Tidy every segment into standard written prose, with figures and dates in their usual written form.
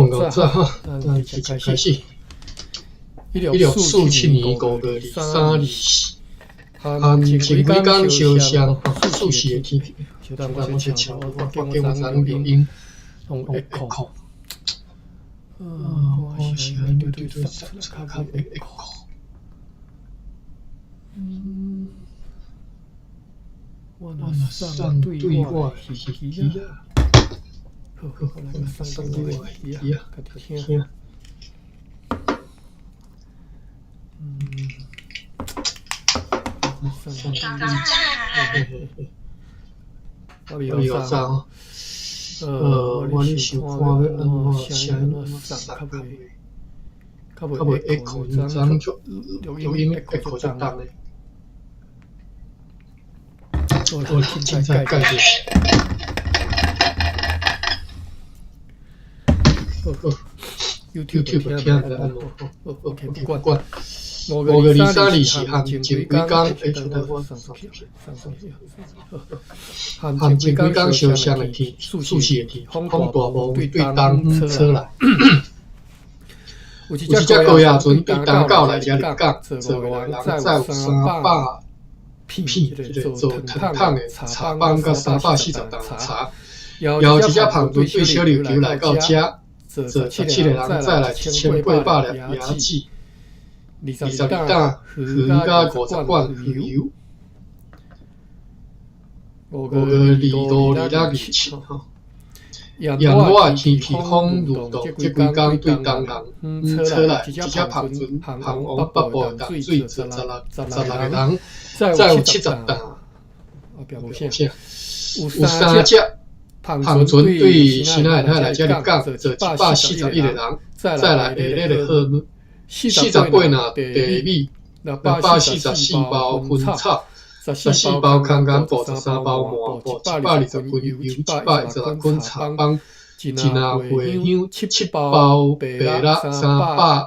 夠早吼，咱直接開始。1647年5月23、24，含前幾工相像四時的天氣。小等我先搶，我發覺我昨昏錄音攏 echo。啊，我是按對對對，較袂 echo。我若送對我的耳機啊，好，我來送對我的耳機啊，家己聽。送我未夠早吼。我咧想看欲按怎聲按怎送較袂較袂 echo，昨昏足錄音 echo 足重的。好啦，凊彩改者。好好，YouTube 聽毋知按怎好，OK，不管。5月23、24含前幾工，小等我送出去，送出去。含前幾工相像的天，四時的天，風大霧對東吹來。有一隻高壓船對東到來遮入港，坐五个人，載有300片這个做糖桶的茶枋佮340擔茶。也有一隻帆船對小琉球來到遮，坐17個人，載來1800粒椰子、22擔魚佮50罐魚油。5月25、26、27吼。炎熱天氣風蠕動，這幾工對東岸吹來一隻帆船航往北部的淡水，坐十六個人，載有70擔。有三隻帆船對新仔海來遮入港，坐141個人，載來下列的貨物：48籃茶米，644包薰草，14包空干布，13包麻布，120斤油，116捆茶枋，一篮茴香，7包白肉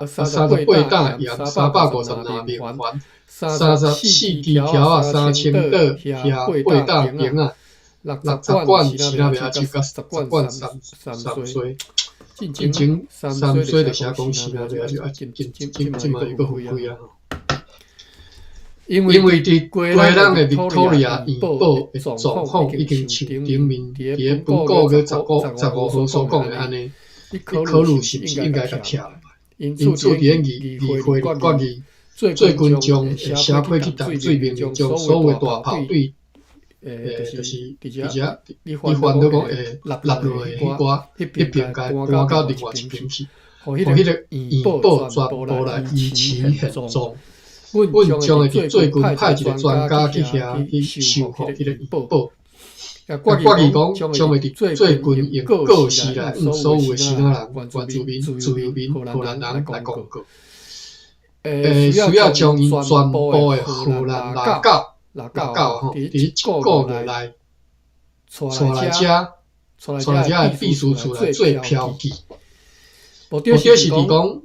，338擔鹽，350籃面團，34支條仔，3000桌遐8擔冰仔，60罐士林啤酒，佮10罐三水。進前三水就寫講士林啤酒，啊，這這這嘛又閣分開啊。因為佇基隆的維多利亞院堡的狀況已經像頂面佇咧本個月15號所講的按呢，你考慮是毋是應該共拆落來？因此，佇咧議會決議，最近將寫批去淡水，命令將所有大炮對，就是佇遮，你翻做講會落落的彼寡，彼邊共搬到另外一邊去，予彼个院堡全部來維持現狀。阮將會佇最近派一个專家去遐去修復彼个院堡，也決議講將會佇最近用告示來向所有的支那人、原住民、自由民、荷蘭人來公告，需要將𪜶全部的荷蘭獵狗、獵狗吼，佇一个月內帶來遮，帶來遮的秘書處來做標記。目的是佇講，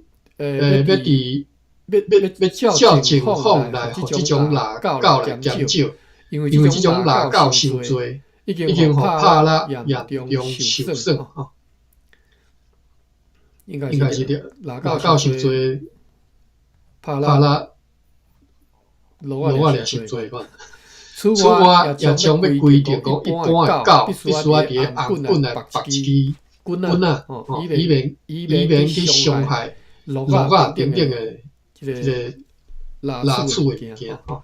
欲佇欲照情況來，予這種獵狗來減少，因為這種獵狗傷濟，已經予拍獵嚴重受損吼。應該是對，獵狗傷濟，拍獵驢仔掠傷濟款。此外，也將欲規定講，一般的狗必須愛佇咧頷頸內縛一支棍仔，以免去傷害驢仔等等的這个獵鼠的物件吼。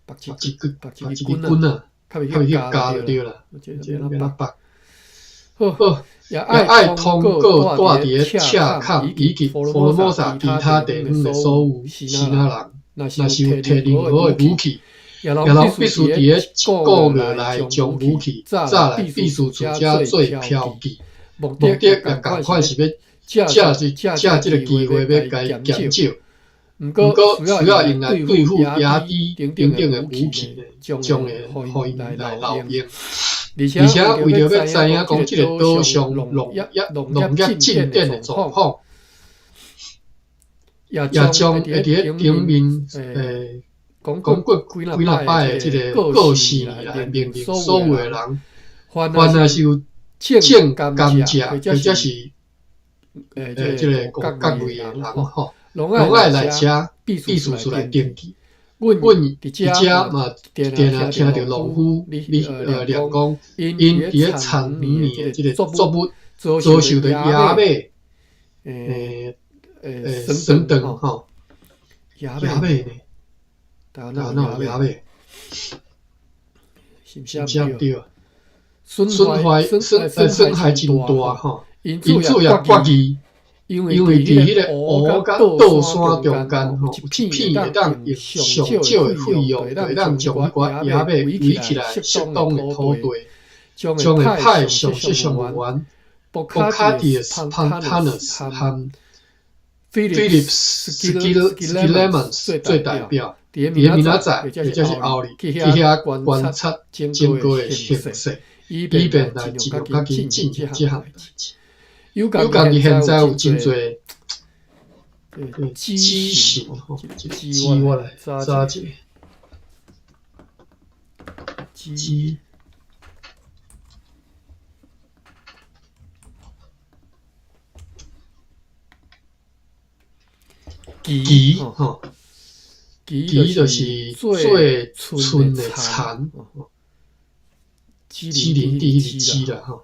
縛一支縛一支棍仔，較袂去咬就對啦，這個欲按怎縛。好，也愛通過蹛佇咧赤崁以及福爾摩沙其他地方的所有支那人，若是有提任何的武器，也攏必須佇咧一个月內將武器載來秘書處遮做標記。目的也仝款是欲藉這个機會欲共伊減少。毋過需要用來對付野豬等等的武器，將會予𪜶來漏用。而且為著欲知影講這个島上農業進展的狀況，也將會佇咧頂面講過幾若擺的這个告示來命令所有的人，凡若是有种甘蔗或者是這个五角类的人吼，攏愛來遮秘書處來登記。阮佇遮嘛，定定聽著農夫咧念講，𪜶佇咧田園的這个作物遭受著野馬損斷吼，野馬呢？台灣哪有野馬？是毋對啊？損壞損害真大吼，因此也決議，因為佇彼个湖佮倒山中間吼，有一片會當用上少的費用，就會當將彼寡野馬圍起來適當的土地，將會派上測量員 Bocadius Pontanus 和 Philip Skillemans 做代表，佇明仔載或者是後日去遐觀察整個的形勢，以便來盡量較緊進行這項代誌。有感於現在有真濟資訊吼，資我來查一下，資萁吼，萁就是做賰的田，芷林地彼个芷啦吼，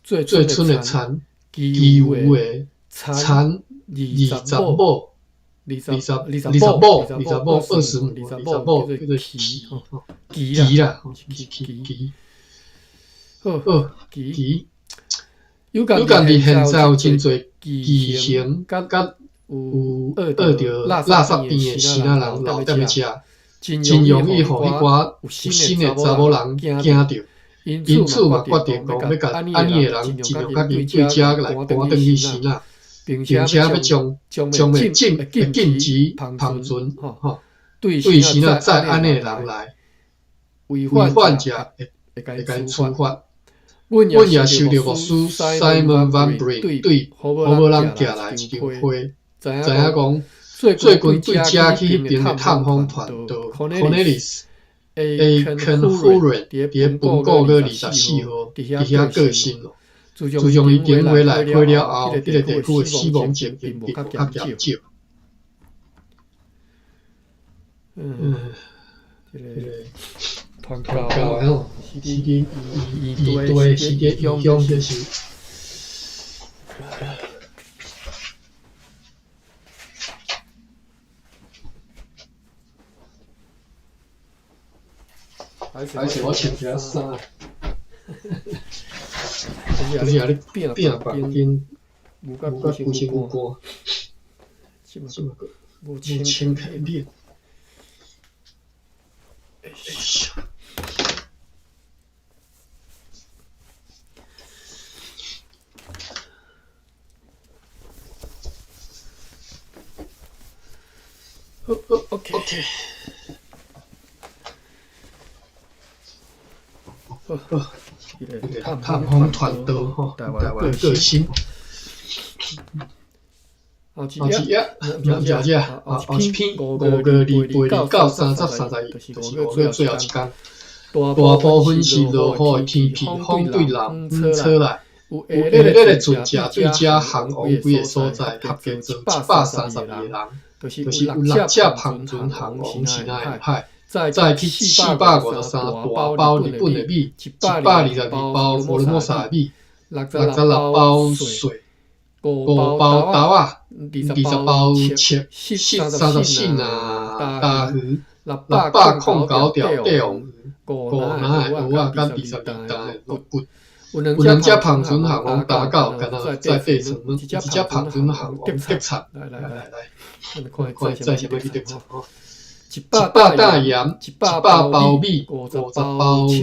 做賰的田。萁有的田20畝，二十畝，20畝，20畝叫做萁，萁啦，毋是萁，萁。好，萁。有感於現在有真濟畸形，佮有僫著垃圾邊的爍爁人留踮咧遮，真容易予彼寡有心的查某人驚著。因此嘛，決定講欲共按呢的人盡量較緊對遮來趕轉去爍爁，並且欲將將會禁止帆船吼，對爍爁載按呢的人來，違反者會共處罰。阮也收著牧師 Simon Van Brim 對荷蘭寄來一張批，知影講最近對遮去彼爿的探訪團到 Cornelis Ekenhuren 佇咧本個月24號佇遐過身咯。自從伊電話來批了後，彼个地區的死亡情形並無較減少。這个傳教的吼，是佇異地，是佇異鄉，這是。還是我穿件衫，就是啊，你拚房間，無甲規身軀汗，這馬閣無清體面。哎呀！好，OK。好，探訪團隊吼，台灣過身。後一頁，毋是這，後一篇5月28到30、31，就是5月最後一工。大部分是落雨的天氣，風對南方吹來，有下熱的船隻對遮航往幾个所在，合計坐132个人，就是有六隻帆船航往爍爁的海。載去453大包日本的米，122包福爾摩沙的米，66包蒜，5包豆仔，20包粟，34篮大魚，609條帝王魚，5籃的蚵仔，佮22担的鹿骨。有兩隻帆船航往打狗，敢若載八層，一隻帆船航往德產。來來來，看載啥物去德產吼？100擔鹽，100包米，50包粟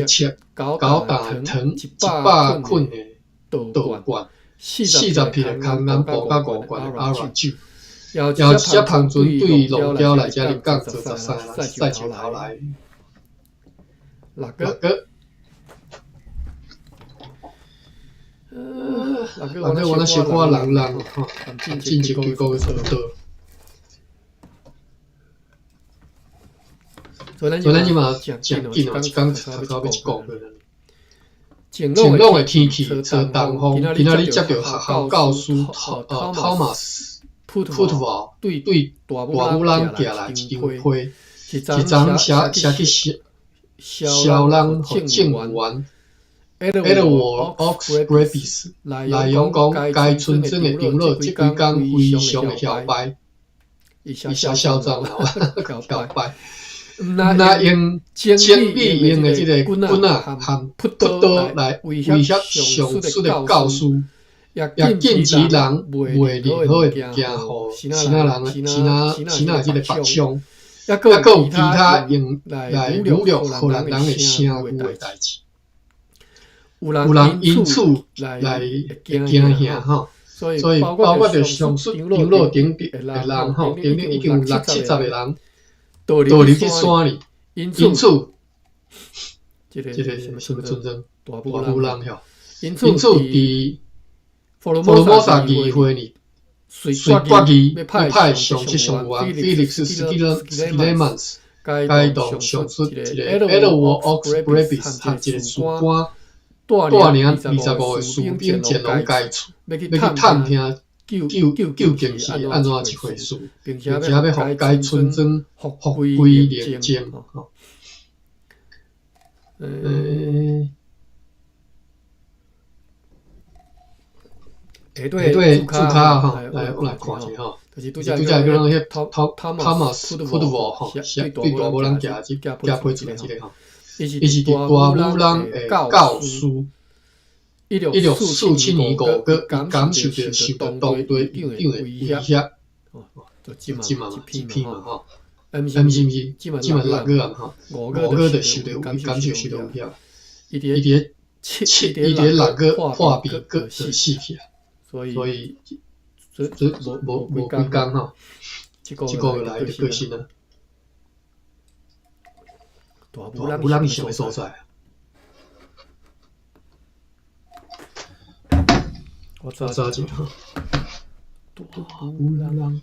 ，9擔的糖，100捆的稻罐，40匹的空楠布佮5罐的阿拉酒。也有一隻帆船對鹿礁來遮入港，坐13个人載石頭來。六個。六個我若小可人人吼，進前幾個月差不多。所以咱這馬誠緊哦，一工讀到欲一個月。晴朗的天氣，吹東風。今仔日接著學校教師 Thomas Putville 對大武人寄來一張批，一昨寫寫去蕭人予政員 Edward Oxbradis 內容講，該村莊的長老這幾工非常的囂敗，伊寫囂張吼，囂敗。毋若用整理用的這个棍仔和朴刀來威脅上述的教師，也禁止人賣任何的物件予支那人、支那支那這个白商，抑閣有其他用來侮辱荷蘭人的聲譽的代誌。有人因此來驚嚇吼，所以包括著上述長老等的人吼，等等已經有六七十个人倒入去山裡，因此，這個啥物村莊大武人吼，因此佇福爾摩沙議會裡，遂決議欲派上級上員 Felix Schillereman 該同上述一個 Edward Oxbradis 和一個士官帶領25個士兵前往該處，欲去探聽究竟是按怎一回事，並且欲予該村莊復歸寧靜。下底注跤吼，來我來看一下吼，就是拄才叫咱彼 Thomas Putville 吼，對大武人寄這寄批出來這个吼，伊是佇大武人的教師。1647年5月，伊感受著受著當地酋長的威脅，就這嘛一篇嘛吼，毋是毋是，這嘛6月啊吼，5月就受著感受受著威脅，伊佇七，伊佇6月破病閣就死去啊，所以這無無幾工吼，這個月來就過身啊。大武人是啥物所在？我查一下。大武人。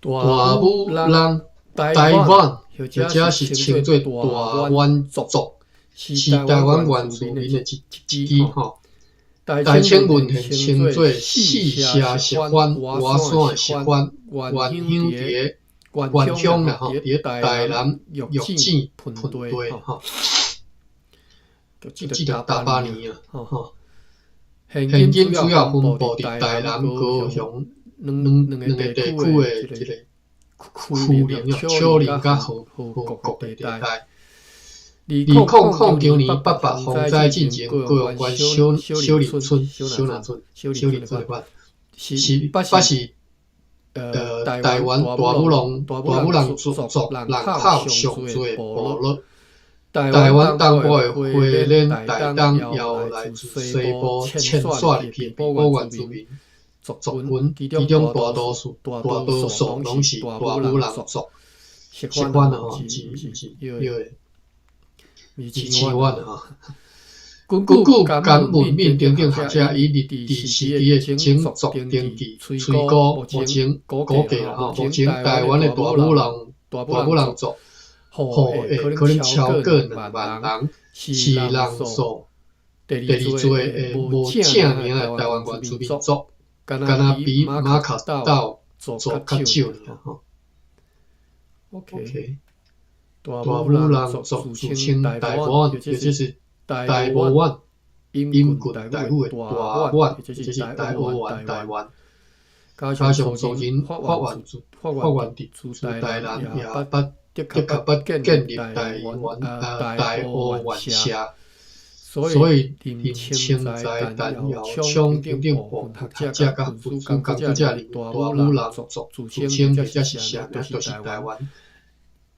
大武人，台灣，或者是稱做大灣族，是台灣原住民的一支吼。大清文獻稱做四社石番、外山的石番，原鄉佇原鄉啦吼，佇台南玉井盆地吼，這個大百年啊吼。現今主要分布佇台南、高雄兩個地區的這个區林、丘陵佮河谷地帶。2009年八八風災進前，高雄縣小林村、小林村、小林村的是捌是台灣大武人大武人族人口上濟的部落。台灣東部的花蓮、台東，也有來自西部遷徙入去的平埔原住民族群，其中大多數大多數攏是大武人族。石番啊吼，是毋是？對。是千萬吼。根據甘文敏等等學者以日治時期的種族登記，推估目前估計啦吼，目前台灣的大武人大武人族後裔可能超過2萬人，是人數第二濟的無正名的台灣原住民族，敢若比馬卡島族較少爾吼。OK。大武人族自稱台灣，或者是台灣，音近台語的大灣，或者是台灣台灣。加上族人發源發源地自台南，也捌的確捌建立台灣大湖縣社，所以林清在陳耀昌等等部分學者佮文史工作者認為，大武人族自稱或者是啥，就是台灣。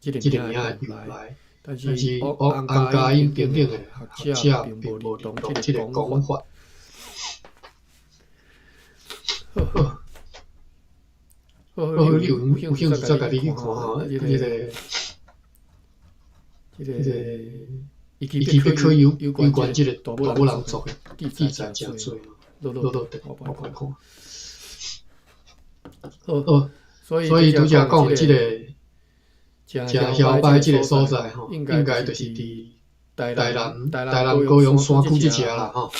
這個名的由來，但是洪家英等等的學者並無認同這個講法。好，好，你有興趣再家己去看吼，這個、這個伊基必可有有關這個大武人族的記載誠濟，落落長，我幫看。好，所以拄才讲的這個誠囂擺這個所在吼，應該就是佇台南高雄山區這遮啦吼。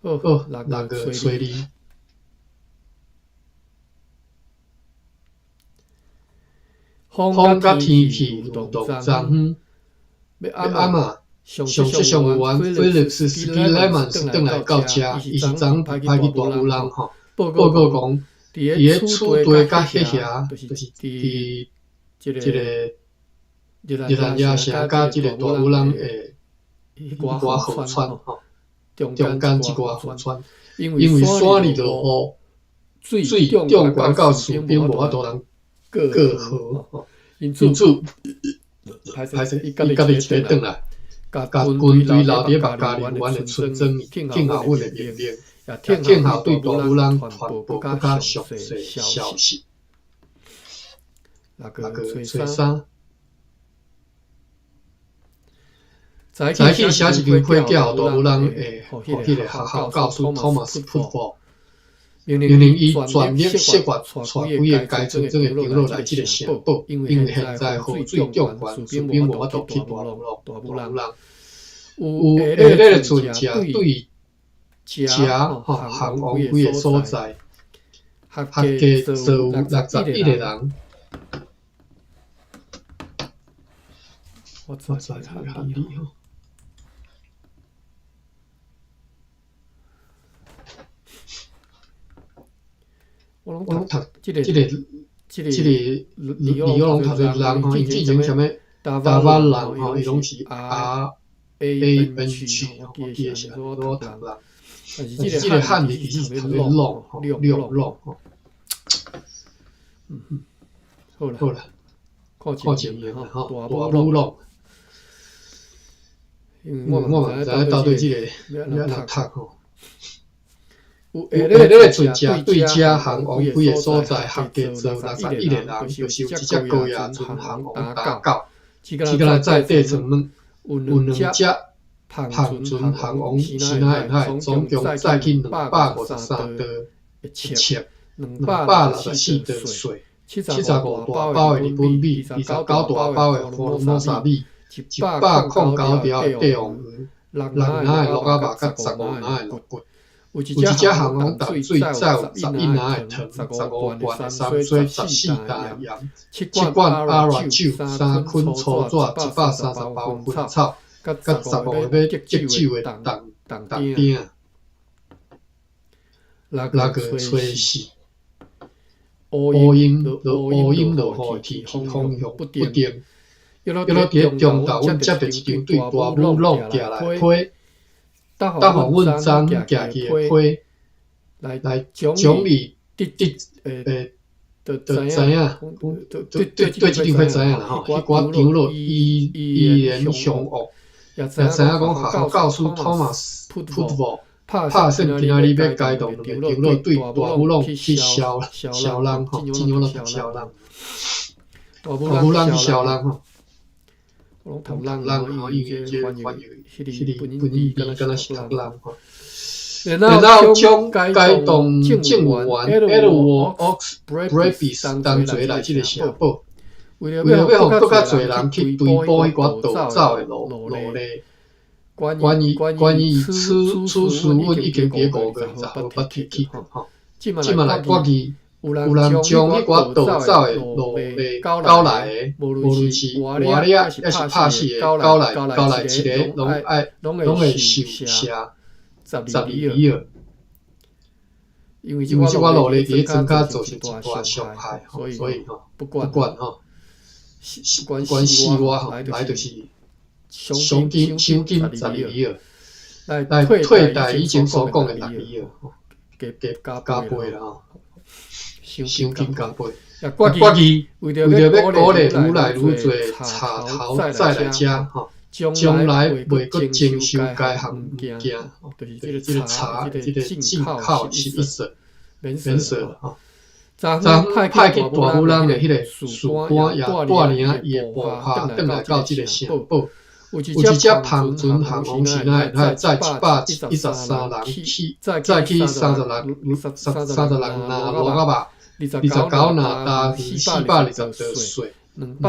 好，六月初二。風佮天氣有同昨昏欲暗啊，上節上有緣，菲利斯斯基萊曼斯轉來到遮，伊是昨昏派去大武人吼，報告講，佇咧此地佮彼遐，就是佇這個熱蘭遮城佮這個大武人的彼寡河川吼，中間這寡河川，因為山裡落雨，水中懸到樹頂，無法度通過河，因此，歹勢，伊家己一个轉來，共軍隊留佇咧客家人的村莊裡，聽候阮的命令，也聽候對大武人傳報閣較詳細消息。六月初三，早起寫一張批寄予大武人的，予彼个學校教師 Thomas Putvo。命令伊全力設法帶幾个該村莊的長老來這个城堡，因為現在河水漲懸，士兵無法度去大武人。有下咧的船隻對遮吼行王幾个所在，合計坐有61个人。我再查下你吼。我攏讀這個、這個、字，我攏讀做人吼，伊之前啥物台灣人吼，伊攏是 R A N G 吼，我記得是按呢，我讀人。但是這個漢字其實是讀做朗吼，朗朗吼。嗯，好啦，好啦，看前面吼，大武朗。因為我嘛毋知影到底這個欲按怎讀吼。有下咧个船隻對遮行王幾个所在，合計坐61个人，就是有一隻高壓船行王搭到。只敢若載底層物，有兩隻帆船行王西南沿海，總共載去253桌的粟，264桌细，75大包的日本米，29大包的福尔摩沙米，109条的帝王鱼，6篮的鹿仔肉，佮15篮的鹿骨。有一只项王淡水载有11篮的糖，15罐的三水，14担盐，7罐阿拉酒，3捆粗纸，130包薰草，佮15个欲敬酒的铜铜鼎。六月初四，乌阴落雨的天气风向不定，约佇咧中昼，阮接著一张对大武朗寄来的批。搭予阮昨昏寄去的批来将你得得欸，就知影，对对对，這张批知影啦吼。彼寡长老依依然凶恶，也知影讲学校教师 Thomas Putvo 拍算今仔日欲解冻两个长老对大武朗去消消人吼，这样拢读消人，大武朗去消人吼。我攏讀人吼，因為這個翻譯，彼個本意敢若是讀人吼。然後將該棟政務員 Edward Oxbrebes 同齊來這個城堡，為著欲予閣較濟人去追捕彼寡盜走的奴隸。關於此此事，阮已經佇5月20號捌提起吼。這馬來決議。有人將彼寡盜走的奴隸交來的，無論是活咧抑是拍死的，交來一个攏愛攏會受赦12比爾。因為這寡奴隸佇咧莊跤造成一大傷害，所以吼，不管吼，不管死活吼，來就是賞金賞金12比爾，來替代以前所講的6比爾，加加倍啦吼。賞金加倍，也決議為著欲鼓勵愈來愈濟柴頭載來遮，吼，將來袂閣徵收該項物件，就是這個柴這個進口11稅，免稅吼。昨昏派去大武人的彼个士官也帶領伊的部下轉來到這个城堡，有一隻帆船航往時若會載113人去，載去36籃蘆仔肉，29籃大魚，420袋蒜，258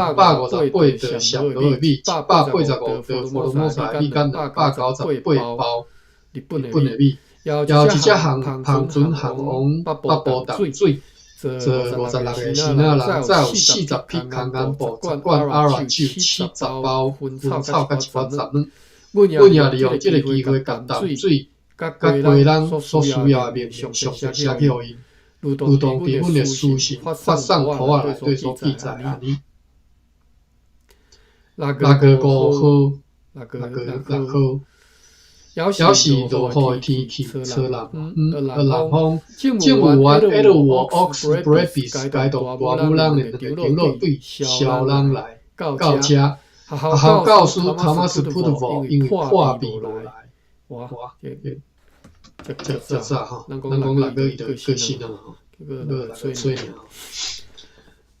袋暹羅的米，185袋福爾摩沙的米，佮298包日本的米。也有一隻航帆船航往北部淡水，坐56个生仔人，載有40匹空工布、10罐阿拉酒、70包薰草佮一寡杂物。阮也利用這个機會，共淡水佮雞籠所需要的命令詳細寫去予𪜶，如同佇阮的書信發送簿仔內底所記載按呢。6月5號，6月6號。抑是落雨的天氣，吹南南風。政務員 L. Oxbradis 該到大武人的兩个長老對蕭人來到遮，學校教師湯馬斯普特沃因為破病無來。哇，這這早吼，咱講六月伊就過身啊嘛吼，六月初爾，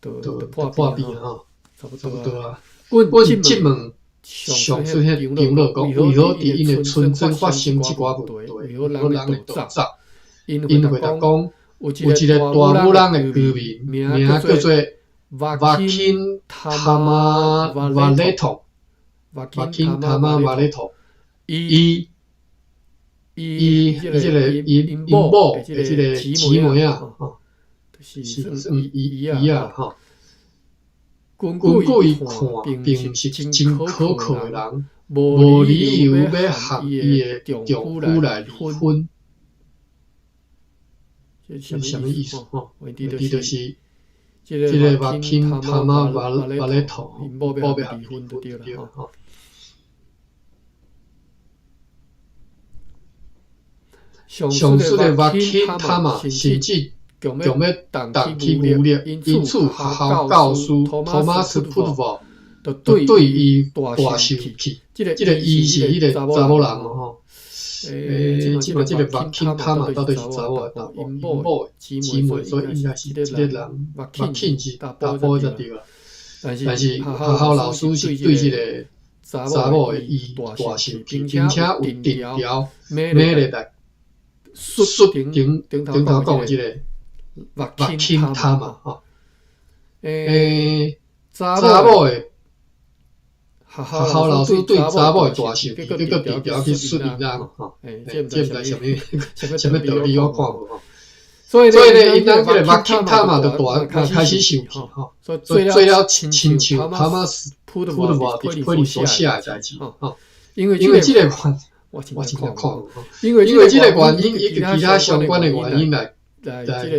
就破病吼，差不多啊。阮質問上述彼長老講，為何佇𪜶的村莊發生這寡問題？為何人會逃走？𪜶回答講，有一个大武人的居民，名叫做瓦金塔瑪瓦雷托，瓦金塔瑪瓦雷托，伊伊伊這个𪜶某的這个姊妹仔，吼，是算姨姨仔吼。根據伊看，並毋是真可靠的人，無理由欲和伊的丈夫來離婚。這是啥物意思？吼，伊就是這个瓦金塔瑪瓦瓦雷托，𪜶某欲和離婚就對了吼。上述的瓦金塔瑪甚至強欲動起武力，因此學校教師托馬斯普特沃就對伊大生氣。這个伊是彼个查某人吼。欸，這馬這个瓦金塔瑪到底是查某抑查埔？𪜶某的姊妹，所以應該是這个人瓦金是查埔才對啊。但是學校老師是對這个查某的伊大生氣，並且有定調猛烈來述頂頂頭講的這个。瓦金塔瑪吼，欸，查某的學校老師對查某的大生氣，結閣直條去摔𪜶翁吼，欸，這毋知啥物啥物道理，我看無吼。所以呢，𪜶翁這个瓦金塔瑪就大開始生氣吼，所以做了親像湯馬斯普特沃佇批裡所寫的代誌吼，因為這个原我真正看無吼，因為這个原因以及其他相關的原因來。來這个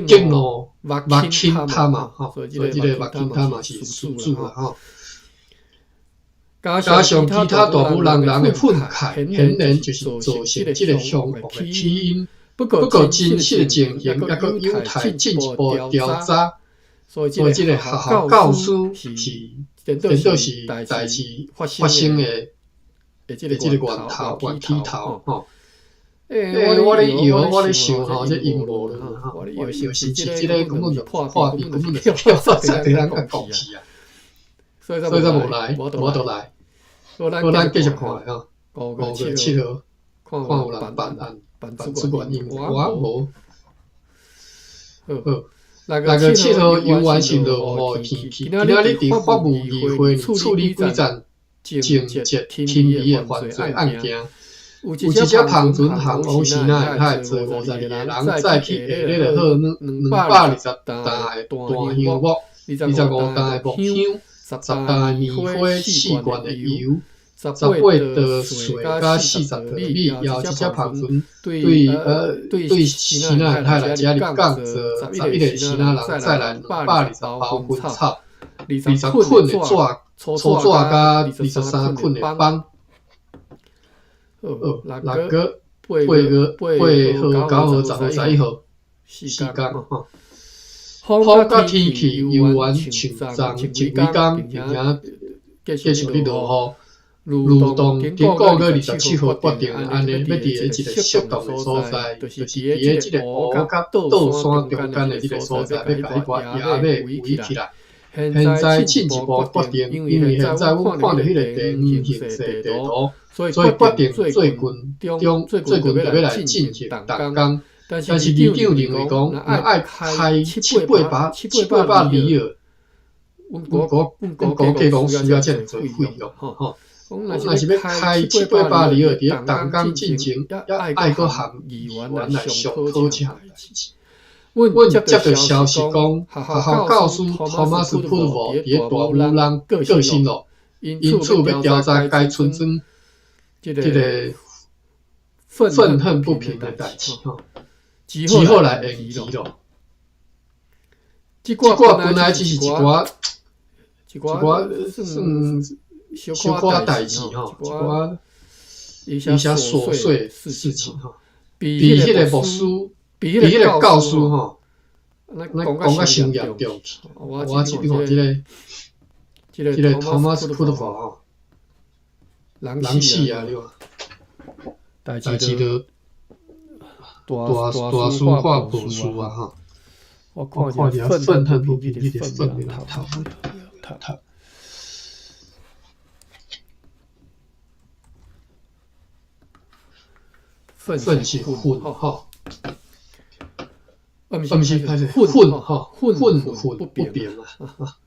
激怒瓦金塔瑪吼，所以這个瓦金塔瑪是事主啦吼。加上其他大武人人的憤慨，顯然就是造成這个凶惡的起因。不過真實的情形，猶閣有待進一步調查。所以這个學校教師是顛倒是代誌發生的這个源頭、源起頭吼。欸，我咧搖，我咧想吼，這陰謀論吼，我咧搖是這个根本就破病，根本就票才對咱共講去啊，所以才無來，無得來。好，咱繼續看吼，5月7號，看有人辦案，辦出原因，我無。好，6月7號猶原是落雨的天氣，今仔日佇法務議會處理幾棧情節輕微的犯罪案件。有一隻帆船航往時若會使載52個人，載去下咧就好，220擔的大香木，25擔的木香，10擔的棉花，4罐的油，18袋蒜佮40袋米，也有一隻帆船對對新仔太來遮入港坐11个新仔人，載來220包薰草，20捆的紙粗紙佮23捆的枋。好，6月8月8號、9號、10號、11號，四工吼。風佮天氣猶原像昨前幾工，並且繼續咧落雨。如同頂個月27號決定按呢，欲佇咧一个適當的所在，就是佇咧這个湖佮倒山中間的這个所在，欲共彼寡野馬圍起來。現在進一步決定，因為現在阮看著彼个地方形勢地圖，所以決定最近中最近就欲來進行動工。但是里長認為講，若愛開七八百里爾，阮估計講需要遮爾濟費用，吼。講若是欲開七八百里爾，佇咧動工進前，猶愛閣含議員來商討這項代誌。阮接著消息講，學校教師托馬斯·普羅佇咧大武朗過身咯，因此欲調查該村莊這个憤恨不平的代誌，吼，只好來延期咯。這寡本來只是一寡算小可代誌吼，一寡一些瑣碎事情吼，比彼个牧師，比彼个教師吼，講甲傷嚴重去。我這邊看這個托馬斯·普特華吼，人死啊！你看，代誌都大大事化無事啊！吼，我看著憤恨不平，一直憤的頭頭。憤是憤吼，啊，毋是，歹勢憤吼，憤憤不平啊！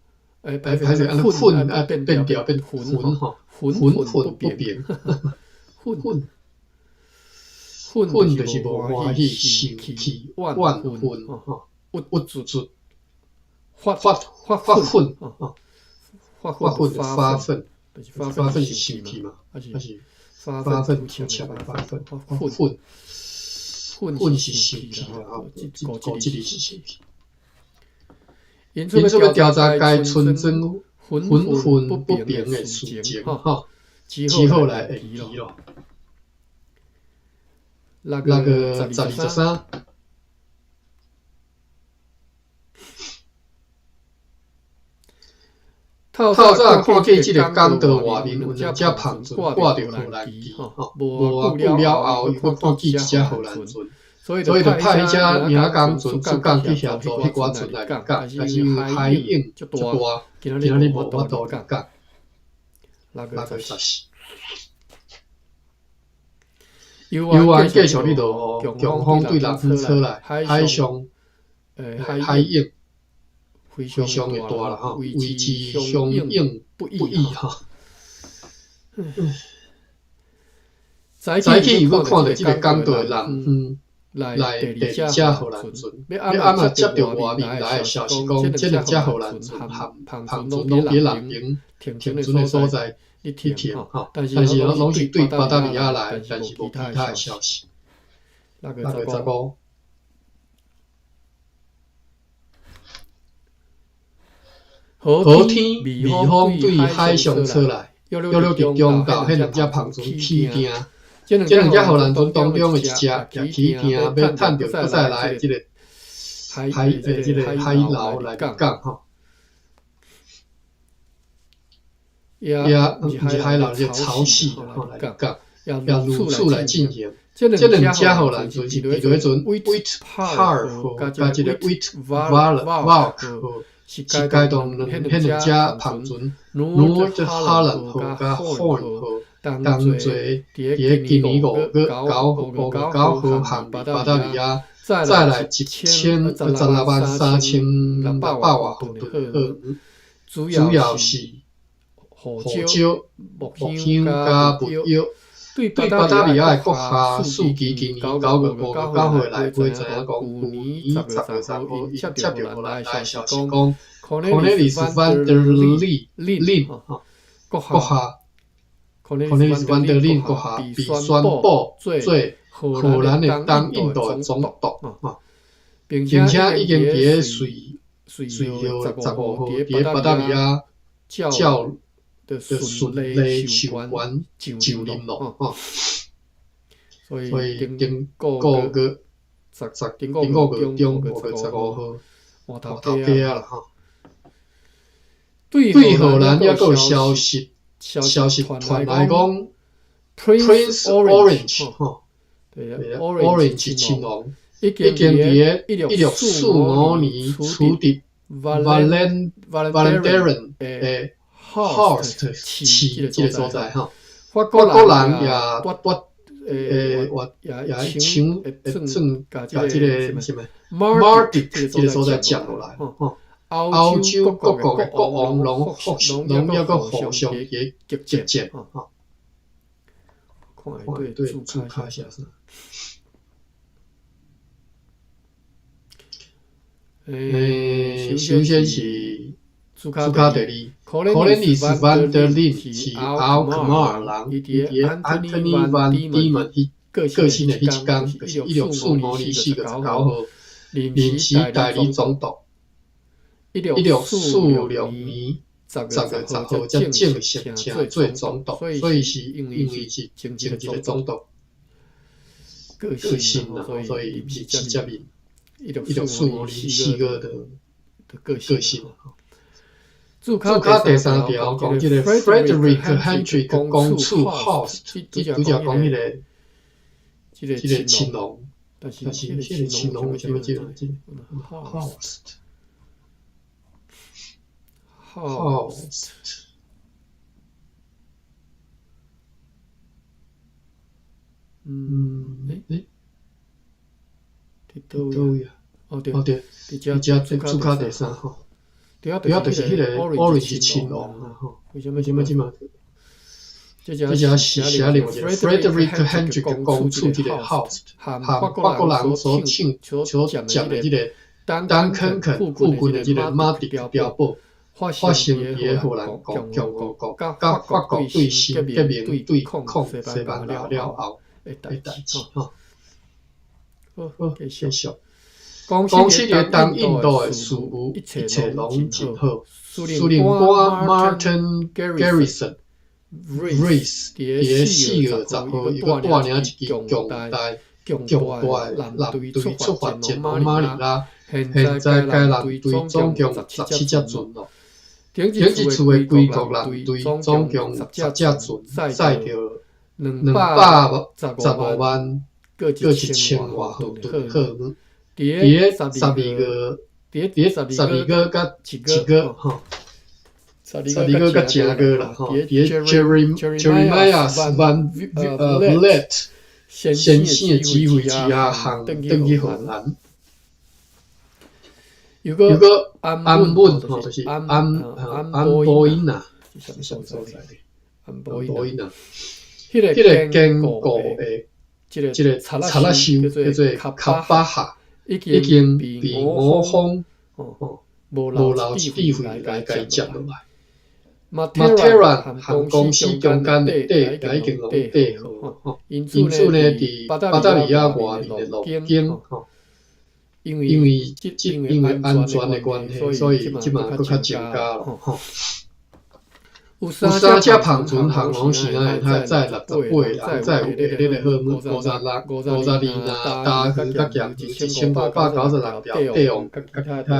欸，歹勢按呢憤啊變調變憤吼，憤憤不平，憤憤就是無歡喜、生氣、怨恨吼，鬱鬱卒卒，發發發憤吼，發憤發憤，發憤是生氣嘛，還是發憤圖強的發憤？憤憤是生氣啦，吼，這個這字是生氣。因此欲調查該村莊憤憤不平的事情，吼，只好來延期咯。6月12、13。透早看見這个港道外面有兩隻帆船掛著荷蘭旗，吼，無偌久了後，伊閣看見一隻荷蘭船，所以就派彼隻領工船出港去協助彼寡船來入港，但是因為海湧足大，今仔日無法度入港。6月14。猶原繼續咧落雨，強風對南方吹來，海上海湧非常的大啦吼，維持相應不已吼。早起又閣看著這个港道的南方來第二隻荷蘭船，欲暗仔接著外面來的消息講，這兩隻荷蘭船和帆船攏佇咧南爿停船的所在咧停吼，但是攏是對巴達維亞來，但是無其他的消息。6月15。好天，微風對海上吹來，約略佇中晝，彼兩隻帆船起碇。這兩隻荷蘭船當中的一隻也起碇，欲趁著閣再來這个海這个海流來入港吼。也毋是海流，這个潮汐吼來入港，也如此來進行。這兩隻荷蘭船是佇彼陣 Wit Paar 號佮這个 Wit Valk 號。是該動彼兩隻帆船 Noord-Holland 號佮 Hoorn 號同齊佇咧今年5月9號航巴達維亞，載來16万3600外號噸的貨物，主要是胡椒、木香佮蜜藥。對巴達維亞的國家數據，今年9月5月9號內底知影講，舊年10月3號，伊接著荷蘭來的消息講，科內利斯范德里林閣下，科內利斯范德林閣下被宣布做荷蘭的東印度的總督，並且已經佇咧瑞瑞月15號佇咧巴達維亞照的順利授權上任咯，吼。所以頂個月十十頂個月中5月15號換頭家啊啦，吼。對荷蘭猶閣有消息，消息傳來講，Prince Orange，吼，Orange 親王已經佇咧1645年辭職。Vlaanderen 的 Hulst 市這个所在吼。法國人也奪也搶會算共這个啥物 Mardyck 這个所在佔落來吼。歐洲各國的國王攏攏猶閣互相佇咧激戰吼。看對註卡寫啥？首先是註卡第二，可能是 Van der Linde 是阿克馬爾人，伊佇咧 Anthony van Diemen 彼過身的彼一工，就是1645年4月19號，臨時代理總督。1646年10月10號才正式請做總督，所以是因為是前一个總督過身啦，所以臨時接任。1645年4月就過身。註卡第三條講這个 Frederick Hendrik 公厝 Hulst，拄才講彼个這个親王，但是這个親王為啥物這個 Hulst？Hulst，佇佗位啊？哦對，佇遮註卡第三吼，對啊，就是彼个 Orange 親王啊吼。為啥物這馬？這只是寫另外一个 Frederick Hendrik 公厝這个 Hulst，和法國人所搶所佔的這个 Dunkirk 附近的這个 Mardyck 碉堡，發生佇咧荷蘭共和國佮法國對新革命對抗西班牙了後的代誌吼。好，繼續。講起佇咧東印度的事務，一切攏真好。司令官 Martin Garrison Vries 佇咧4月10號，伊閣帶領一支強大強大的艦隊出發前往馬尼拉。現在該艦隊總共17隻船咯。頂一次的歸國艦隊總共10隻船，載著215萬閣1000外噸貨物。佇咧12月，佇咧12月佮1月吼，12月佮正月啦吼。佇咧 Jeremias van Vliet 先生的指揮之下，航轉去荷蘭。又閣安穩吼，就是安波因啊，是啥物所在？安波因啊，彼个堅固的這个賊仔岫叫做卡巴哈，已經被我方無留一滴血來共伊接落來。馬特蘭和公司中間的底也已經攏底好，因此呢，佇巴達利亞外面的路徑吼，因為因為安全的關係，所以這馬閣較增加咯吼。有三隻帆船航攏是哪會使載68個人，載有下咧個貨物56、52若大魚佮鹹魚1596條帝王佮其他大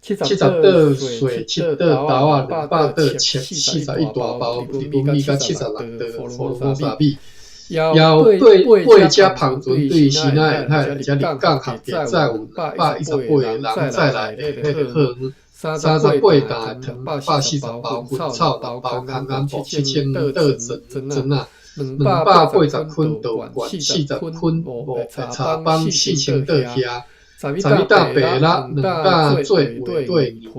70袋水、7袋豆仔、200袋粟、41大包日本米佮76袋福爾摩沙米。也有八隻帆船對新仔沿海遮入港，合計載有218個人載來的彼个貨物，38擔糖、140包薰草、6包空空布、7000袋船船仔、280捆稻罐、40捆茶枋、4000袋虾。11担白肉，2担做画对面皮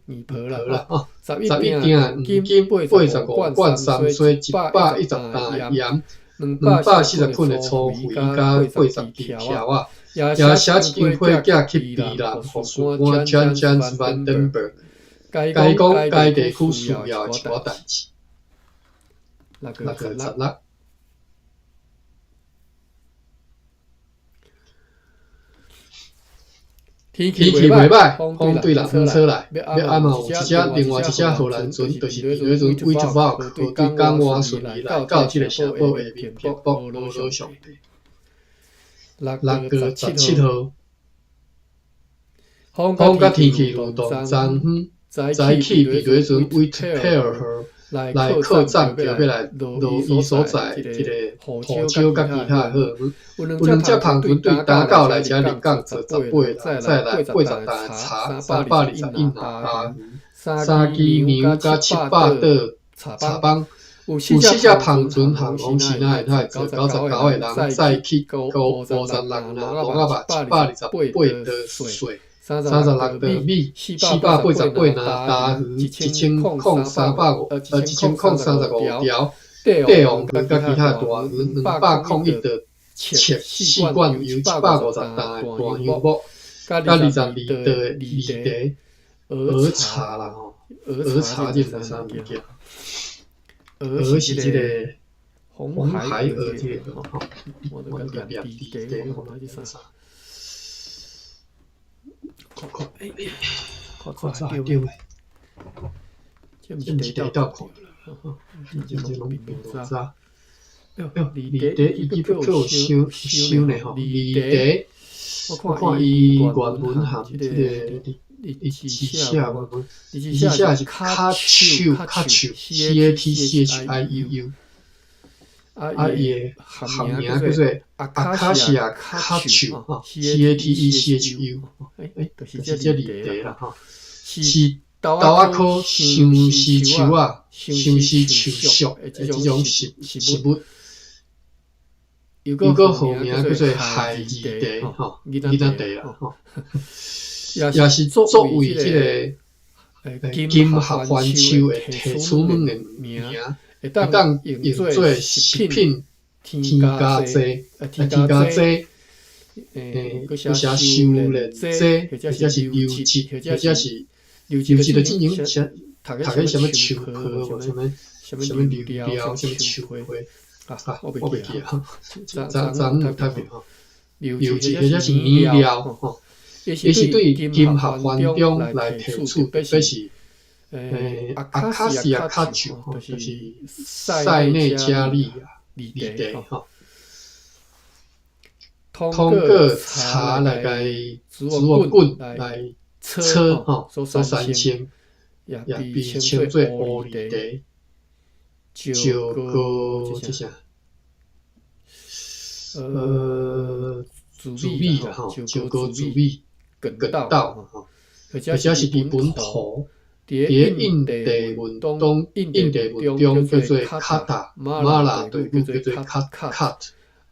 面皮啦，吼！11鈿黄金，85罐三水，110担盐，240捆的粗肥，佮80支柱仔，也寫一张批寄去宜兰，予事官 Jan Jans van den Berg，共伊講該地區需要的一寡代誌。6月16。天氣袂䆀，風對南風來，欲暗嘛有一隻另外一隻荷蘭船，就是佇彼陣 Witvalk 對港灣順利來到這个城堡下面瀑布俄羅上帝。6月17號，風佮天氣流動，昨昏早起佇彼陣 Wittpelle 號來擴展，著欲來落伊所在這个胡椒佮其他的荷爾蒙。有兩隻帆船對打到來遮入港做18人，載來80擔的茶，321籃大魚，三支牛佮700桌茶枋。有四隻帆船航往西奈海做99個人，載去56籃鹿仔肉，128桌稅，36桌米，488籃大魚，100350，1035條帝王魚佮其他大魚，201桌粟，四罐油，750擔的大香木，佮22桌的綠茶，蚵茶啦吼，蚵茶這是啥物件？蚵是這個紅海蚵這個吼，我閣念綠茶，我看這啥？看看，看早對未？這毋是第一道看吼，這攏並無知。喲，綠茶伊閣有收收呢吼，綠茶，我看伊原文含這個。伊字寫原文，伊字寫是卡手卡手，C A T C H I U U。啊，伊的學名叫做阿卡西亞卡樹吼，C A T E C H U。欸，就是這綠茶啦吼，是豆仔科相思樹仔，相思樹屬的這種植物。又閣號名叫做孩兒茶吼，囡仔茶啦吼。也是作為這个金合歡樹的提取物的名，會當用做食品添加劑、添加劑，閣寫修煉劑，或者是油脂，或者是油脂就進前寫讀個啥物樹皮無啥物啥物榴料，啥物樹皮啊，我袂記啊，昨昨昏有讀著吼，油脂或者是染料吼。伊是對金合歡中來提取，特別是阿卡西亞卡樹，就是塞內加爾亞綠茶吼。通過茶來共植物菌來炒吼所產生，也被稱做烏綠茶。石膏這啥？紫米啦吼，石膏紫米。粳稻吼，或者是佇本土，佇印地文中，印地文中叫做卡塔，馬來語叫做卡卡，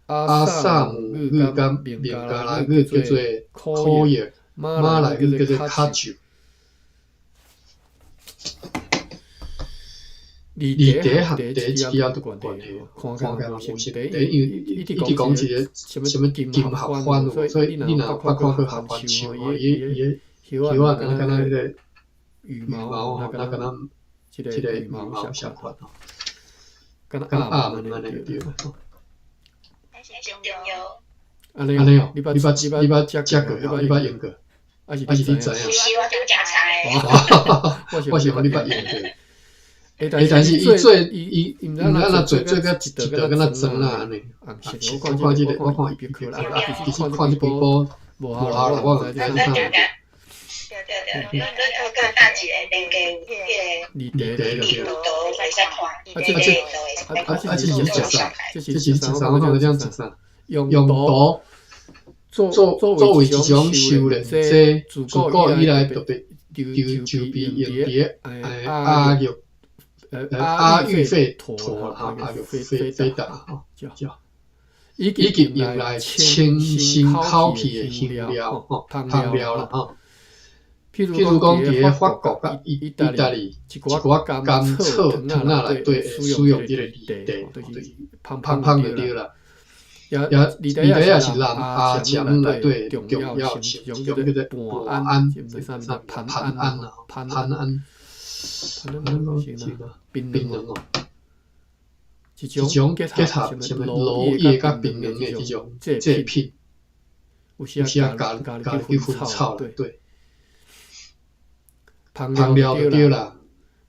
阿薩姆語佮孟加拉語叫做可葉，馬來語叫做卡酒。綠茶和茶一支仔都關係，看起來無啥茶，因為伊一直講一个啥物金合歡有，所以你若捌看過合歡樹吼，伊伊个葉仔敢若敢若彼个羽毛吼，敢若敢若這个羽毛相款吼，敢若鴨卵按呢對。按呢哦，你捌你捌食過，你捌用過，抑是你知影？我是講你捌用過。欸，但是伊做伊伊毋知按怎做，做甲一道敢若磚仔按呢。我看這个，我看伊別啊，其實看這規部無效啦，我毋知影啥。綠茶對。啊，這啊啊這是食啥？這是食啥？我看這樣食啥？用毒作作為一種修煉劑，自古以來特別就被用佇阿育。阿育吠陀吼，阿育吠吠達吼，以及用來清新口氣的香料吼，香料啦吼。譬如講，佇个法國佮意大利，一寡甘草湯仔內底會使用這个綠茶，就是芳芳就對啦。也綠茶也是南亞食物內底重要成分，叫做盤安，盤安啊，盤安。檳榔哦，一種結合啥物蘆葉佮檳榔的這種製品，有時仔加加入去薰草內底，芳料就對啦。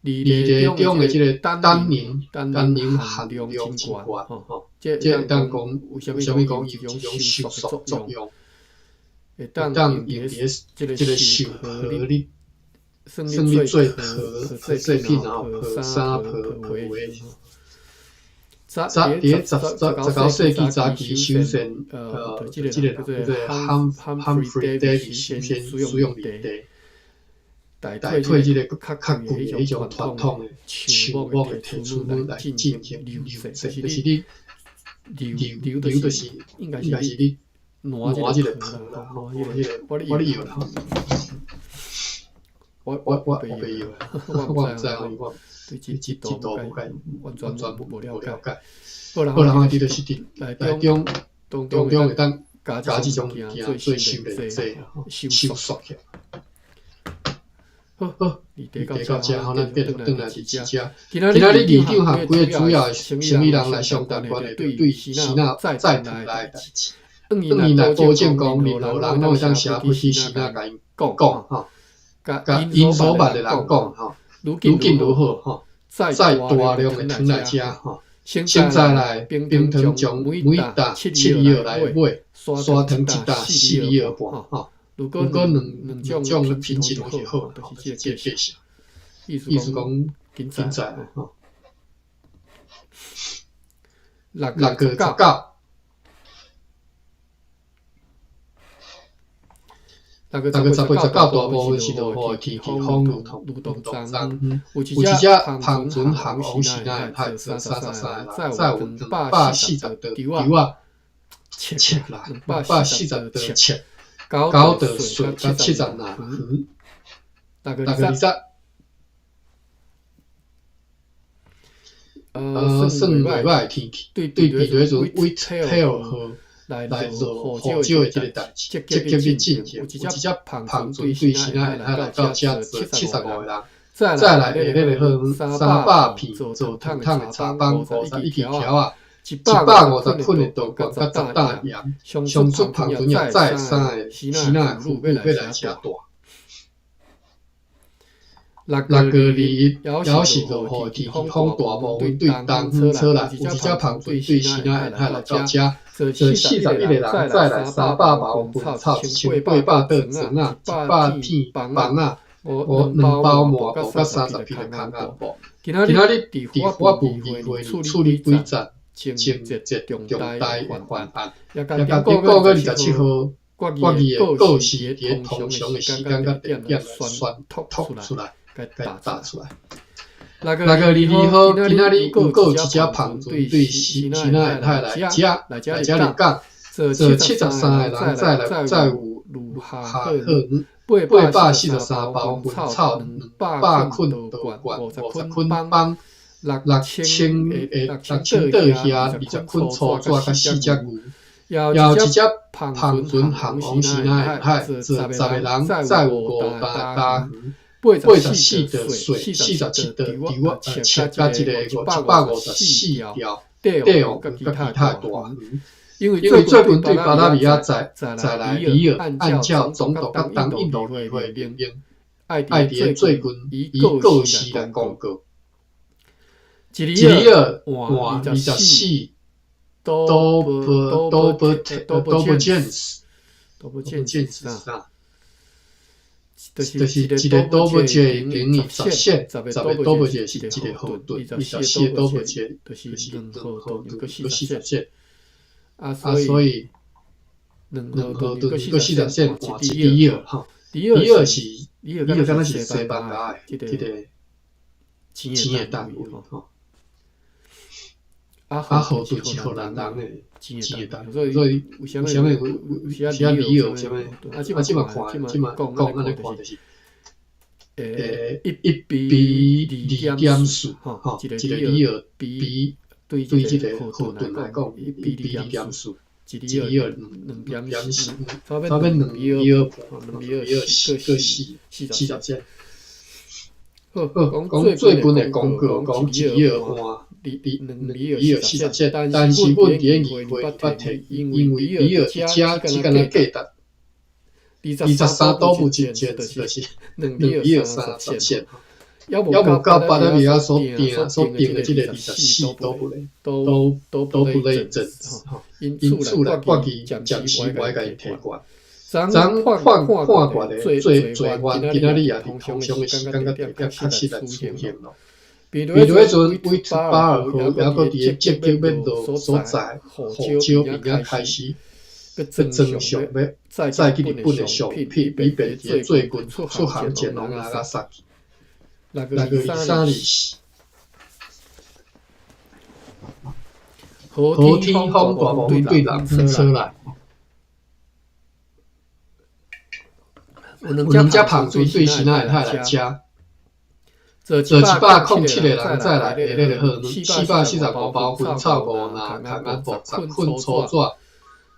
綠茶中的這个單寧，單寧含量真懸吼，這會當講為啥物講伊有一種收縮作用，會當用佇這个受荷咧。算咧做陶陶製品，然後皮衫、皮皮鞋。伫咧19世紀早期，首先，這個叫做 Humphrey Davy 首先使用犁地代替這個較較舊的彼種傳統的樹木的提取物來進行餾製，就是你餾餾就是應該是你爛這個皮啦，吼，這個我咧搖啦，我白搖，我毋知影，我對這這度無解完全無了解。好，然後佇就是佇內中當中會當加這種物件做修煉劑，收縮起來。好，佇到遮吼，咱繼續轉來佇這。今仔日議長和幾个主要的生意人來相談關係對時仔再回來的代誌。伊若保證講，任何人攏會當寫批去時仔共𪜶講吼，共𪜶所捌的人講吼，如今如何吼，載大量的糖來遮吼，先再來冰糖將每擔7里爾來買，砂糖一擔4里爾半吼。如果兩兩種品質攏是好，就是這個價錢。意思講緊載吼。6月19。6月18、19，大部分是落雨的天氣，風愈動愈動重。有一隻帆船航往時仔海，載33個人，載有240座櫥仔尺啦，240多尺，9度水佮70纳远。6月20。算袂䆀的天氣，對彼個時陣 Whitetail 號來落雨少的這個代誌，積極咧進行。有一隻帆船對時仔會來到遮坐75個人，再來下禮個號300片做糖桶的柴枋，51支柱仔，150捆的稻谷，佮10擔鹽，上出帆船也載三個時仔的婦女欲來遮住。6月21，猶是落雨的天氣，風大部分對東方吹來，有一隻帆船對時仔沿海來到遮，坐41個人，載來300包薰草，1800桌床仔，100片枋仔，2包麻布，佮30匹的空仔布。今仔日佇法部議會裡處理幾節情節重大的懸案，也共頂個月27號決議的告示佇通常的時間佮地點來宣讀出來，共打出來。6月22號，今仔日猶閣有一隻帆船對時仔沿海來遮來遮入港，坐73個人，載來載有如下貨843包薰草，200捆稻谷，50捆枋，6000桌遐20捆粗纸，佮4隻牛。也有一隻帆船航往時仔沿海，坐10個人，載有5擔焦糖，84度水，47度櫥仔尺，佮一个154條短魚，佮其他大魚。因為最近對巴達維亞載載來里爾，按照總督佮東印度議會命令，愛佇咧最近以告示來公告。一里爾換24 多伯多伯多伯詹斯，啥？就是一个多伯節等於10仙，10個多伯節是一個毫頓，24個多伯節就是2毫頓閣40仙。啊，所以2毫頓閣40仙換一里爾吼，里爾是里爾敢若是西班牙的這個錢的單位吼。啊，毫頓是荷蘭人的錢的單位，所以為啥物為啥里爾啥物？啊，這馬看，這馬講按呢看就是，1比2.4吼，一個里爾比對這個毫頓來講，1比2.4，一里爾2.4，差不多2里爾半，2里爾4閣40仙。好，講最近的公告，講一里爾換2里爾40仙，但是阮佇咧議會捌提，因為里爾佇遮只敢若價值23多分一錢，就是2里爾30仙，猶無到巴達維亞所定的這個24多分咧，都都不咧陣，因此來決議暫時無愛共伊提懸。昨判判決的做做員，今仔日也佇通常的時間佮地點確實來出現咯。比如彼陣維特巴爾號猶閣佇咧積極欲落所在，胡椒邊仔開始欲裝上欲載去日本的商品，以便佇咧最近出航前往納加薩基。6月23日，何天風大部分對南方吹來。有兩隻帆船對新仔會來遮，坐107個人載來下咧就好，445包薰草五籃，空仔布10捆粗紙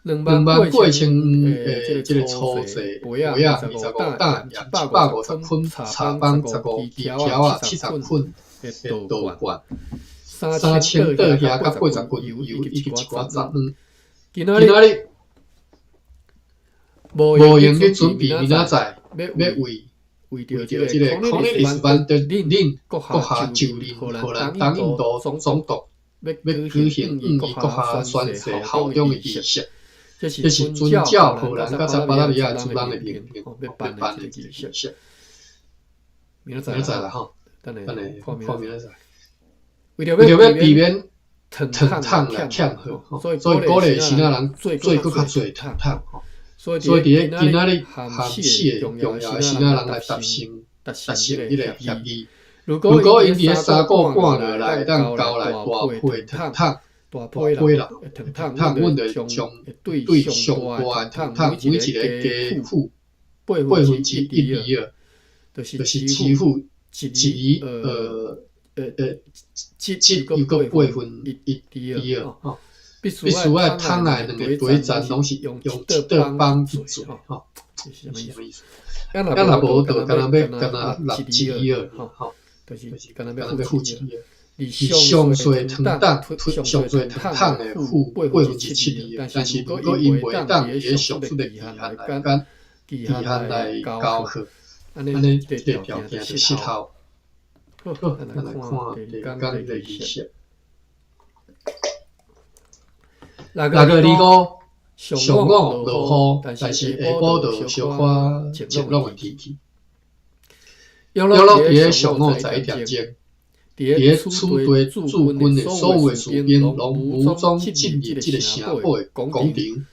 ，28,000的這个粗製杯仔25擔，鹽750捆，柴枋15支，條仔70捆的稻罐，3000桌額佮80斤油以及一寡雜物。今仔日無閒去準備明仔載欲為為著這个 Cornelis van der Lint 閣下就任荷蘭東印度總督，欲舉行向伊閣下宣誓效忠的儀式。這是遵照荷蘭佮在巴達維亞主人的命令，欲辦的一个儀式。明仔載啦吼，等下看明仔載。為著欲避免糖桶來欠貨，所以鼓勵支那人做閣較濟糖桶吼。所以佇咧今仔日含四个重要的支那人來達成達成彼个協議。如果𪜶佇咧三個半落來會當交來大批糖桶，大批啦糖桶，阮就會將對上大的糖桶每一个加付1/8厘仔，就是支付一厘七又閣1/8厘仔吼。必須愛桶內兩个底層攏是用一桌枋去做吼，是啥物意思？啊若無就干焦欲干焦納一厘仔吼，就是干焦欲付一厘仔。而上細糖桶、上細糖桶的付7%厘，但是如果𪜶袂當佇咧上述的期限內間期限內交貨，按呢這个條件就失效。好，咱來看第二工的儀式。6月25，上午落雨，但是下晡就小可晴朗的天氣。約落佇咧上午11點鐘，佇咧此地駐軍的所有的士兵攏武裝進入這个城堡的廣場，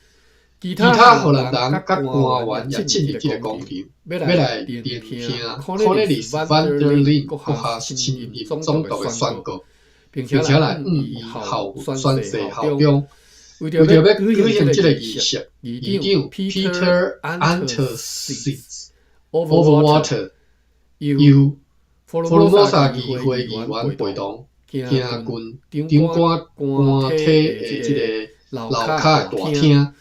其他荷蘭人佮官員也進入這个廣場，欲來聆聽 Cornelis van der Lint 閣下新任總督的宣告，並且來向伊效宣誓效忠。為著欲舉行這个儀式，議長 Peter Anthonisz Overwater 由福爾摩沙議會議員陪同，行進長官官邸的這个樓跤的大廳，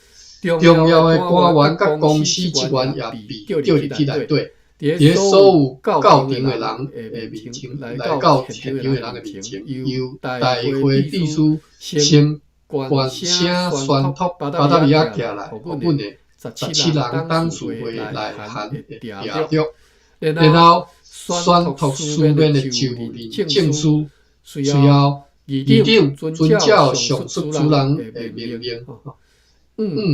重要的官員佮公司職員也被叫入去內底。佇咧所有到場的人的面前，來到現場的人的面前，由大會秘書先懸聲宣讀巴達維亞寄來予阮的17人董事會來函的訂閱，然後宣讀書面的就任證書。隨後，議長遵照上述主人的命令，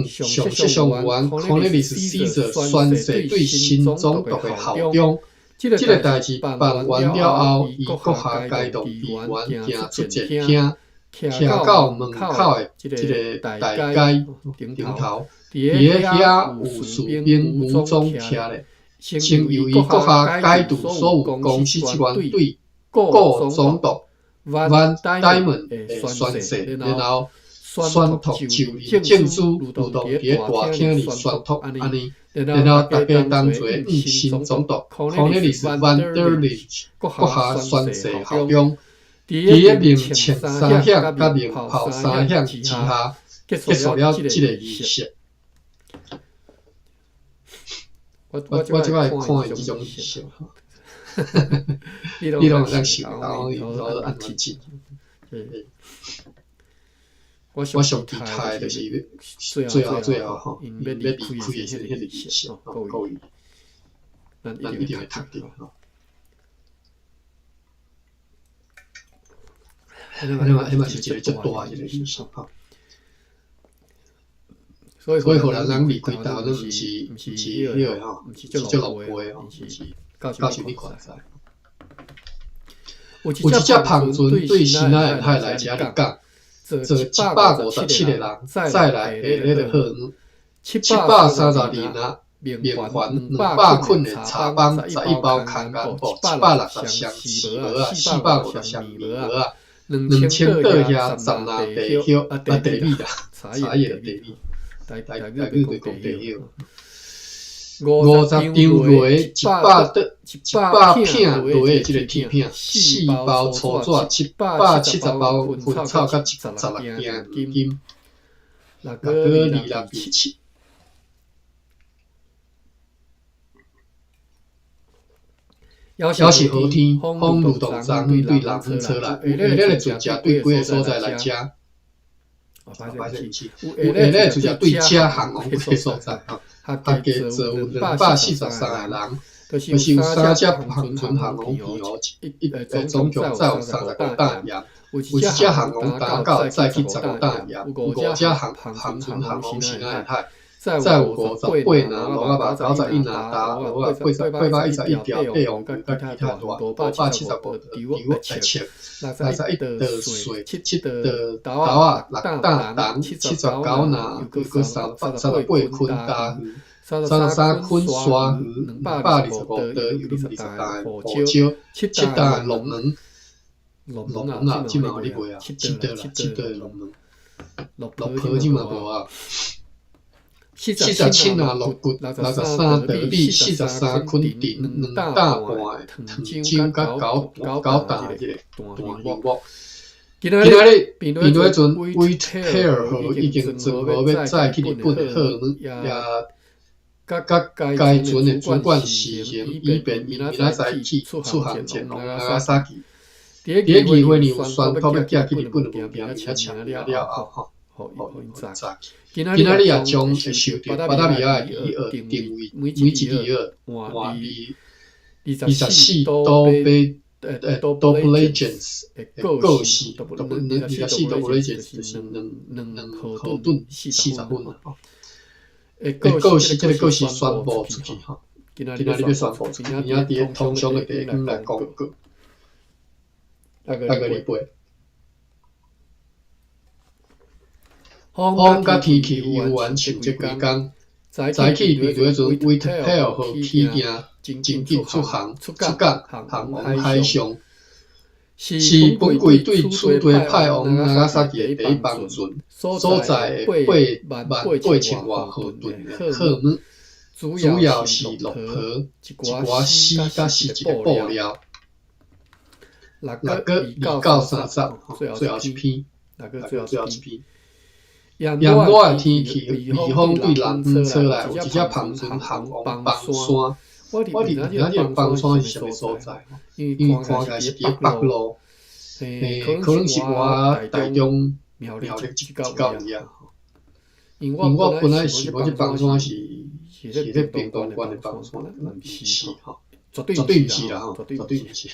向攝相員 Cornelis Caesar 宣誓對新總督的效忠。這个代誌辦完了後，伊閣下該動議員行出前廳，徛到門口的這个大街頂頭，佇咧遐有士兵武裝徛咧，先由伊閣下解除所有公司職員對顧總督 Van Diemen 的宣誓，然後宣讀就任證書，如同佇咧大廳裡宣讀按呢，然後大家同齊向新總督 Cornelis van der Lint 閣下宣誓效忠。佇咧鳴槍三響佮鳴炮三響之下，結束了這个儀式。我這擺看的這種儀式，你攏會當想到𪜶都按怎進。我上期待的就是最後最後吼，𪜶欲離開的時陣，彼个儀式吼，各位，咱一定會讀著吼。彼嘛彼嘛是一个足大的一个儀式吼。所以荷蘭人離開台灣，毋是彼个吼，毋是足樂觀吼，毋是到啥物款式。有一隻帆船對西奈的海來遮入港，載157個人，載來下咧個荷蘭。732籃明礬200捆的茶枋，11包空棉布，760箱飼帽仔，450箱棉帽仔，2000桌遐10籃茶葉啊茶米啦，茶葉茶米，台台語就講茶葉。50張螺100 100片螺的這个鐵片，4包粗紙，770包薰草，佮16鍬黃金，6個2627。猶是好天，風愈動昨昏對南方吹來，有下咧的船隻對幾个所在來遮，歹勢毋是，有下咧的船隻對遮航往幾个所在，吼，合計載有243个人，就是有三隻帆船航往澎湖，一總共載有35擔鹽，有一隻航往東到載去15擔鹽，有五隻航船航往西奈海。載有58籃鱸仔肉，91籃大蚵仔，811條帝王魚，佮其他大575袋尺，61袋水，7袋豆仔，6擔銅，79籃，又閣38捆大魚，33捆沙魚，225袋又20擔胡椒，7擔鱸卵，鱸卵啊，這嘛有咧賣啊，七袋啦，七袋鱸卵，鱸皮這嘛無啊。47籃鹿骨，63袋米，43捆甜，2擔半的糖漿，佮9擔的這個大香木。今仔日平日彼陣，威特爾號已經裝好欲載去日本的貨物，也佮該船的主管視頻，以便伊明仔載起出航前往納加薩奇。佇咧議會裡有宣布欲寄去日本的物件，明仔簽名了後，吼。予𪜶載去。今仔日也將會受著巴達維亞的魚蚵定位，每一支魚蚵換24 doblegens 的個時，24 doblegens 就是兩荷頓40分啊。的個時，這个個時宣布出去吼。今仔日欲宣布出去，明仔佇咧通常的地方來公告。逐个禮拜。風佮天氣猶原像這幾工，早起面對彼陣威特爾號起行，真緊出航出港，航往海上，是本季對此地派往納加薩奇的第一班船，所載的8萬8千外荷頓的貨物，主要是駱駝、一寡絲佮絲質的布料。6個2到30，最後一篇，6個最後一篇。炎熱的天氣，微風對南方吹來，有一隻帆船航往枋山。我佇毋知這個枋山是啥物所在，因為看起來是佇北路，可能是倚台中苗栗這個位啊。因為我本來想講這枋山是咧屏東縣的枋山，毋是吼，絕對毋是啦吼，絕對毋是，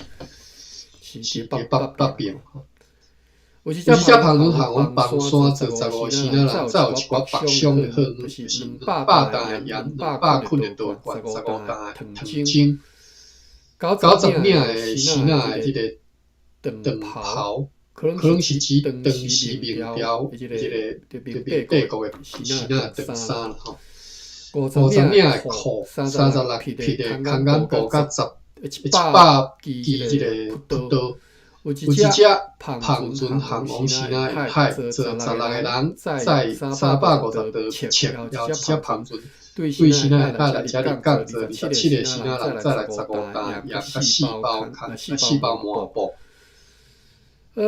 是佇北邊。有一隻帆船航往枋山載15个生仔人，載有一寡北上的貨物，就是200擔的鹽、200捆的稻罐、15擔的糖精、90領的生仔的這个長袍，可能是指當時明朝這个明帝國的生仔長衫啦吼。50領的褲，36匹的空眼布，佮100支這个朴刀。有一隻帆船航往西奈海，載16个人，載350袋尺，也有一隻帆船對西奈海來遮入港，載27个生仔人，載來15擔鹽，佮4包麻布。過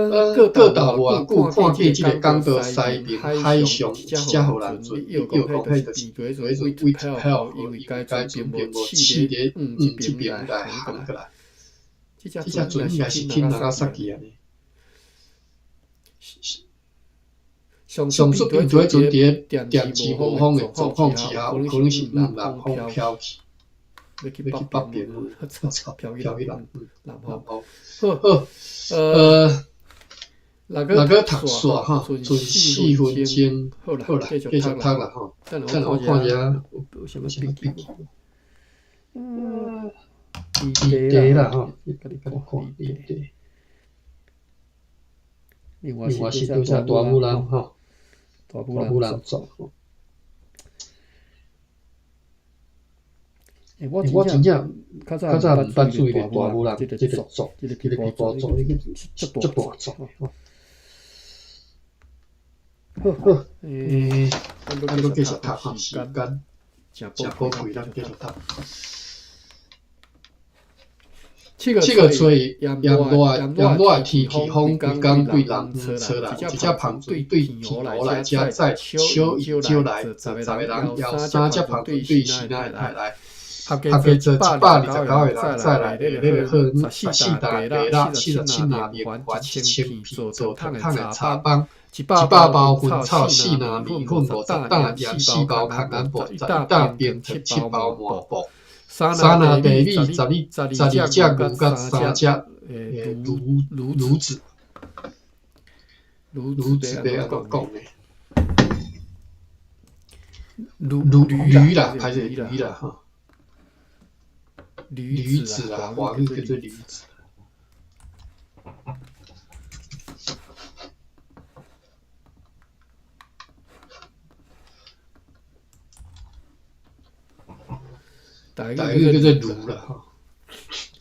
島無偌久，看見這个港道西爿海上有一隻荷蘭船，伊叫講彼就是彼陣威特爾號，因為該船並無試佇往這爿來航過來。這隻船應該是去納加薩奇的。上述面對彼陣佇咧電磁無風的狀況之下，有可能是往南方飄去，欲去北邊，飄去南方。好，若閣讀煞吼，賰4分鐘。好啦，繼續讀啦吼。等下我看一下有啥物筆記。離題啦吼，共你看離題。另外是拄才大武人吼，大武人族吼。我真正較早毋捌注意著大武人這個族，這個皮包族，足大族吼。好，咱閣繼續讀吼，時間誠寶貴，咱繼續讀。七月初一，炎熱的天氣，風規工對南方吹來，有一隻帆船對天湖來遮載小伊少來10個人，猶三隻帆船對新來來，合計做129個人載來下咧個好14擔地辣，47籃面丸，1000片做糖的茶枋，100包薰草，四籃麵粉，50擔鹽，4包空眼布，11擔冰糖，7包麻布。三籃白米，12隻牛佮三隻驢子，驢子欲按怎講呢？驢啦，歹勢驢啦吼，驢子啦，華語叫做驢子。台語叫做驢啦吼，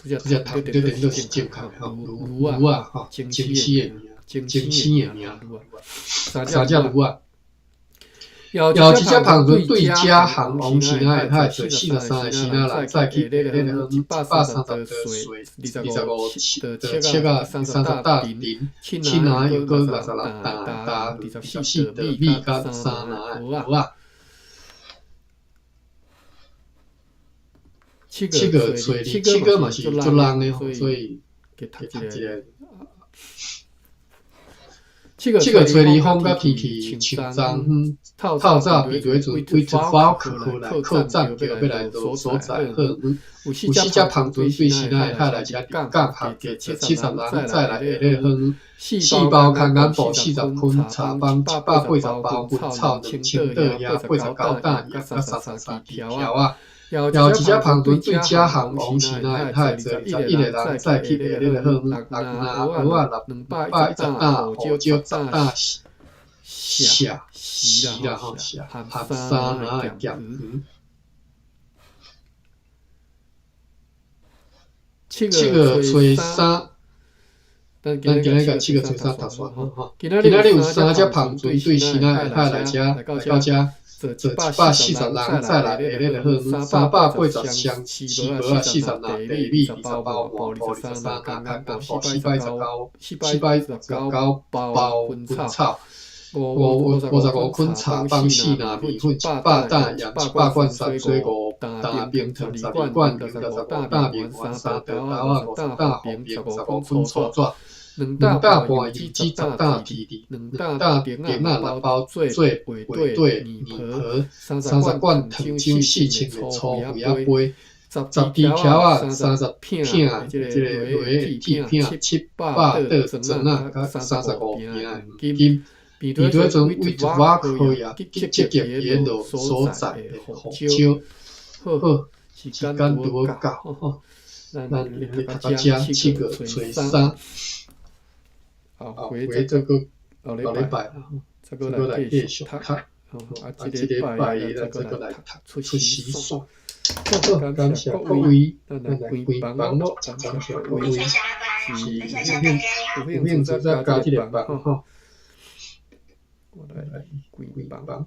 拄才讀這顛倒是正確的吼，驢仔吼，精死的名，精死的名，三隻驢仔。猶一隻帆船對遮航往新來下坐43個新仔人載去下咧個130度稅，25度七仔，30擔甜，七籃又閣66擔擔，24度米佮3籃蚵仔。七月初二，七月嘛是足冷的吼，所以加讀一个。七月初二，風佮天氣樹欉園，透早便佇彼陣對出發客來靠棧橋欲來到所在好遠，有四隻帆船對新來下來遮入港，合計坐70人載來下咧好遠，4包空眼布，40捆茶枋，180包薰草，2000桌葉，89擔鹽，佮33支柱仔。猶一隻帆船對遮航往新來下坐21個人載去下咧個好遠，6籃蚵仔，210擔胡椒，10擔豉豉啦吼，豉含3籃的鹹魚。七月初三，咱今日共七月初三讀煞吼。今仔日有三隻帆船對新來下來遮來到遮。坐140人載來下咧就好，380箱飼婆仔，40籃白米，20包麻布，23籃空眼布，419包薰草，55捆茶枋，4籃麵粉，100擔鹽，100罐山水，5擔冰糖，12罐65擔麵丸，3袋豆仔，50擔予冰，15捆粗紙。2擔半油脂，10擔鐵粒，2擔腸仔6包做畫底麵皮，30罐糖精，4000个粗肥仔杯，10支柱仔，30片這个螺的鐵片，700桌砖仔，佮35坪的黃金。便佇彼陣為一瓦可也積極聯絡所在的號召。好，時間拄好到吼，咱來讀到遮七月初三。後回這個後禮拜，再閣來繼續讀。啊，這禮拜咱再閣來讀出時線。好，感謝各位，咱來關房囉，感謝各位。是有興趣再加這個房吼。我來關房。